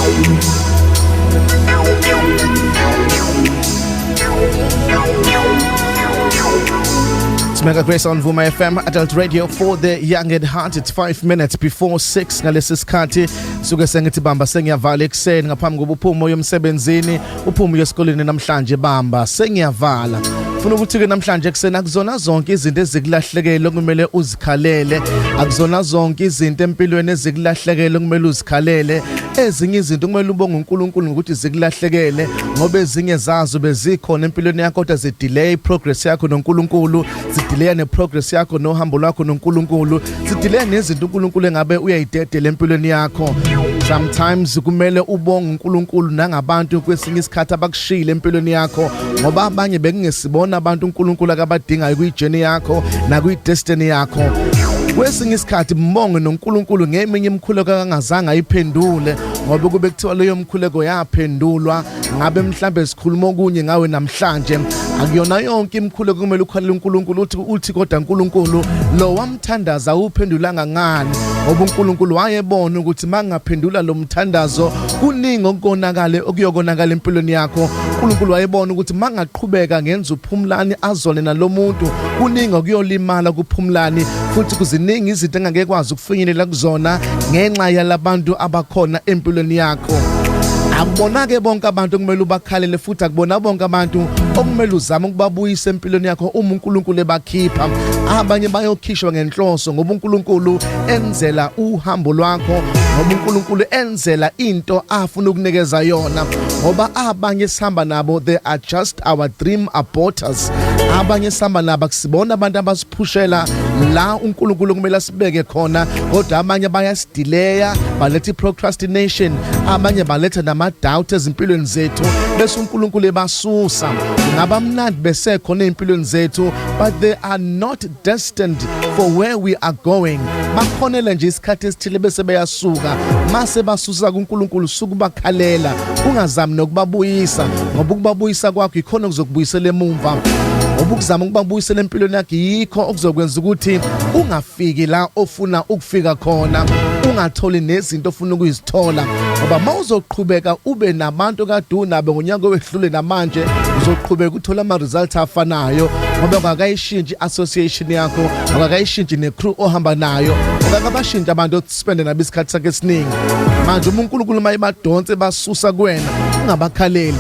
It's Mega Grace on Vuma FM, Adult Radio for the Young at Heart. It's 5 minutes before 6 ngalesi sikhathi. Suke sengithi bamba sengiyavala ekuseni ngaphambi kokuba uphume uye emsebenzini, uphume uye esikoleni namhlanje, bamba sengiyavala. Funa ukuthi ke namhlanje ekuseni, akuzona zonke izinto ezikulahlekele okumele uzikhalele, akuzona zonke izinto empilweni ezikulahlekele okumele uzikhalele. Ezinye izinto kumele ubonge uNkulunkulu ngokuthi zikulahlekele, ngoba ezinye zazo bezikhona empilweni yakho kodwa zidelay progress yakho noNkulunkulu, zidelay neprogress yakho nohambo lwakho noNkulunkulu, zidelay nezinto uNkulunkulu engabe uyayidedela empilweni yakho. Sometimes kumele ubonge uNkulunkulu nangabantu kwesinye isikhathi abakushiyile empilweni yakho, ngoba abanye bekungesibona abantu uNkulunkulu akabadingayo kwijourney yakho nakwi-destiny yakho. Kwesinye isikhathi mbonge noNkulunkulu ngeminye imikhuleko akangazange ayiphendule, ngoba kube kuthiwa leyo mkhuleko yaphendulwa, ngabe mhlambe sikhuluma okunye ngawe namhlanje. Akuyona yonke imikhuleko kumele ukhalele uNkulunkulu uthi kodwa uNkulunkulu, lo wamthandaza uphendulanga ngani? Ngoba uNkulunkulu wayebona ukuthi mangaphendula lo mthandazo, kuningi okukonakale okuyokonakala empilweni yakho. uNkulunkulu wayebona ukuthi mangaqhubeka ngenza uPhumlani azone nalomuntu, kuningi okuyolimala kuPhumlani, futhi kuziningi izinto engake kwazi ukufinyelela kuzona ngenxa yalabantu abakhona empilweni yakho. Akubona ke bonke abantu okumele ubakhalele, futhi akubona bonke abantu okumele uzame ukubabuyisa empilweni yakho uma uNkulunkulu ebakhipha. Abanye bayokhishwa ngenhloso, ngoba uNkulunkulu enzela uhambo lwakho, ngoba uNkulunkulu enzela into afuna ukunikeza yona, ngoba abanye sihamba nabo, they are just our dream aborters. Abanye sihamba nabo akusibona abantu abasiphushela la uNkulunkulu kumele asibeke khona, kodwa abanye bayasidelaya, baletha i-procrastination, abanye baletha nama-doubt ezimpilweni zethu, bese uNkulunkulu ebasusa. Kungaba mnandi besekhona ey'mpilweni zethu, but they are not destined for where we are going. Bakhonela nje isikhathi esithile bese beyasuka. Mase basusa kuNkulunkulu, suka bakhalela, ungazami nokubabuyisa, ngoba ukubabuyisa kwakho ikhona okuzokubuyisela emumva, ngoba ukuzama ukubabuyisela empilweni yakho yikho okuzokwenza ukuthi ungafiki la ofuna ukufika khona, ungatholi nezinto ofuna ukuzithola, ngoba mawuzoqhubeka ube nabantu kade unabo ngonyaka owehlule, namanje uzoqhubeka uthola ama results afanayo, ngoba akakayishintshi association yakho, akakayishintshi necrew ohamba nayo, akakabashintshi abantu ospende nabo isikhathi sakhe esiningi. Manje uma uNkulunkulu mayebadonse basusa kuwena, ungabakhaleli,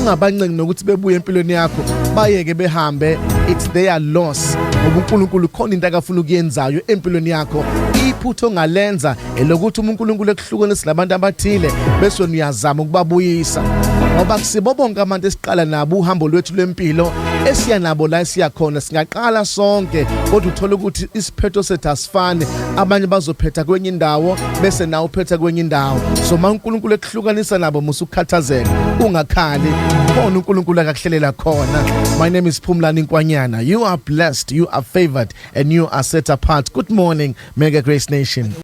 ungabancengi nokuthi bebuye empilweni yakho, bayeke behambe. It's their loss, ngoba uNkulunkulu khona into akafuna ukuyenzayo empilweni yakho. Iphutha ongalenza elokuthi uma uNkulunkulu ekuhlukanisa labantu abathile, bese wena uyazama ukubabuyisa, ngoba kusibo bonke abantu esiqala nabo uhambo lwethu lwempilo esiya nabo la esiya khona. Singaqala sonke, kodwa uthola ukuthi isiphetho sethu asifani. Abanye bazophetha kwenye indawo, bese nawe uphetha kwenye indawo. So uma uNkulunkulu ekuhlukanisa nabo, musa ukukhathazeka, ungakhali, khona uNkulunkulu akakuhlelela khona. My name is Phumlani Nkwanyana. You are blessed, you are favored and you are set apart. Good morning, Mega Grace Nation.